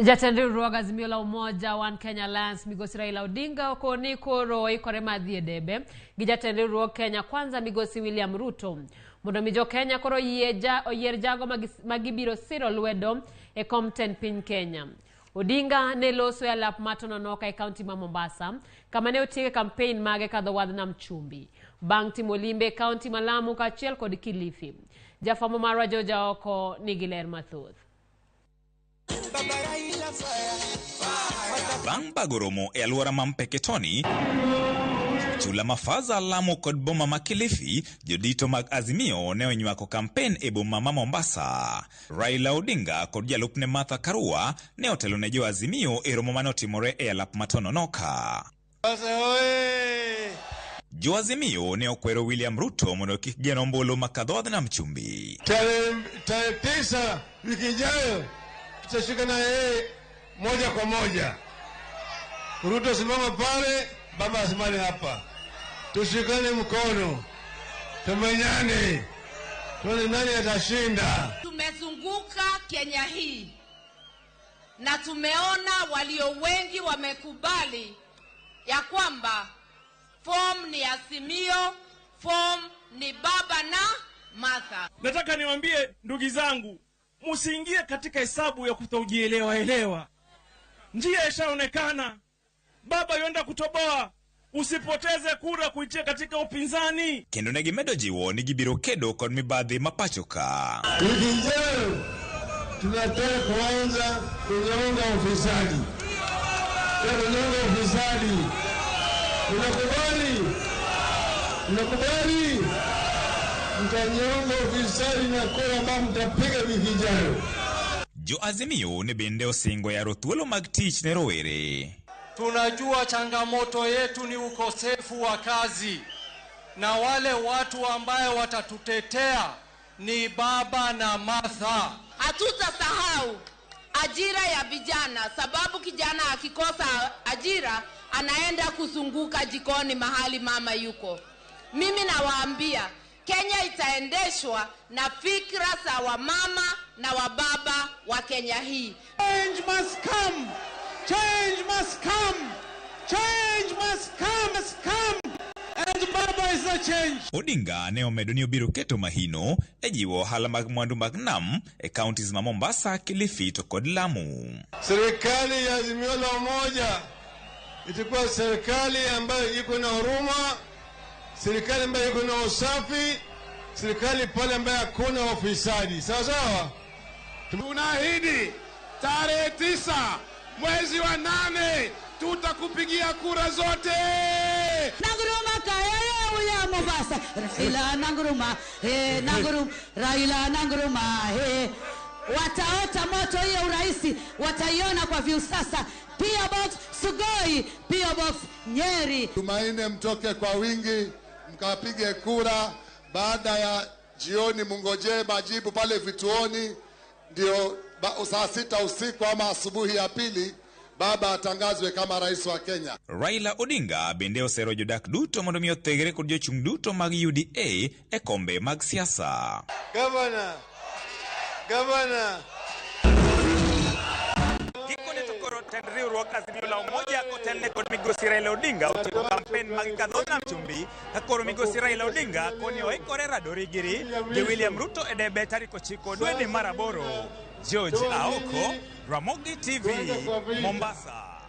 Jatend riwruog Azimio la Umoja One Kenya Alliance Migosi Raila Odinga okoni koro oikore mar dhi e debe gi jatend riwruog Kenya Kwanza Migosi William Ruto mondo mi jo Kenya koro oyie ja, oyier jago ma gibiro siro lwedo e kom tend piny Kenya. Odinga ne loso e alap ma Tononoka e kaunti ma Mombasa kama ne otieke kampein mage kadho wadh nam chumbi bang' timo limbe e kaunti ma Lamu kaachiel kod Kilifi. Jafwambo marwa George Aoko nigi ler mathoth. Bang' bago romo e alwora ma Mpeketoni, chula ma Faza, Lamu kod boma ma Kilifi, jodito mag Azimio ne onywako kampen e boma ma Mombasa. Raila Odinga kod jalupne Martha Karua ne otelo ne jo Azimio e romo mane otimore e alap ma Tononoka. Jo Azimio ne okwero William Ruto mondo kik gen ombulu ma kadho nam chumbi. Tarehe 9 wiki ijayo tutashika na yeye moja kwa moja. Ruto simama pale, baba asimame hapa, tushikane mkono, tumenyane, tuone nani atashinda. Tumezunguka Kenya hii na tumeona walio wengi wamekubali ya kwamba form ni Azimio, form ni baba na Martha. Nataka niwaambie ndugu zangu, msiingie katika hesabu ya kutojielewa elewa. Njia ishaonekana, baba yuenda kutoboa. Usipoteze kura kuitia katika upinzani. Kendo ne gimedo jiwo ni gibiro kedo kod mibadhi ma pacho ka. Wiki ijayo tunataka kuanza kunyonga ufisadi. Kunyonga ufisadi. Unakubali? Unakubali? Mtanyonga ufisadi na kura ambayo mtapiga wiki ijayo. Jo Azimio ne bende osingo yaro thuolo mag tich ne rowere. Tunajua changamoto yetu ni ukosefu wa kazi, na wale watu ambaye watatutetea ni baba na Martha. Hatutasahau ajira ya vijana, sababu kijana akikosa ajira anaenda kuzunguka jikoni mahali mama yuko. Mimi nawaambia Kenya itaendeshwa na fikra za wamama na wababa wa Kenya hii. Change must come. Change must come. Change must come. Must come. And Baba is the change. Odinga ne omedo ni obiro keto mahino e jiwo ohala mag mwandu mag nam e counties ma Mombasa, Kilifi to kod Lamu. Serikali ya Azimio la Umoja itakuwa serikali ambayo iko na huruma, serikali ambayo iko na usafi, serikali pale ambayo hakuna ufisadi. Sawa sawa? Tunaahidi tarehe 9 mwezi wa 8 tutakupigia kura zote. Nanguruma kaya ya Mombasa, Raila nanguruma, he nanguruma, Raila nanguruma, he. Wataota moto hiyo uraisi, wataiona kwa Viusasa. P.O. Box Sugoi, P.O. Box Nyeri. Tumaine mtoke kwa wingi mkapige kura. Baada ya jioni mungojee majibu pale vituoni, ndio saa 6 usiku ama asubuhi ya pili baba atangazwe kama rais wa Kenya. Raila Odinga bende osero jodak duto mondo mi othegre kod jochung' duto mag UDA e kombe mag siasa. Governor, Governor. Gikone to koro tend riwruok Azimio la Umoja kotelne kod Migosi Raila Odinga otieko kampen mag kadho nam chumbi ka koro Migosi Raila Odinga koni oikore rado giri gi William Ruto e debe tarik 9 dweni mar 8. George Aoko, Ramogi TV, Mombasa.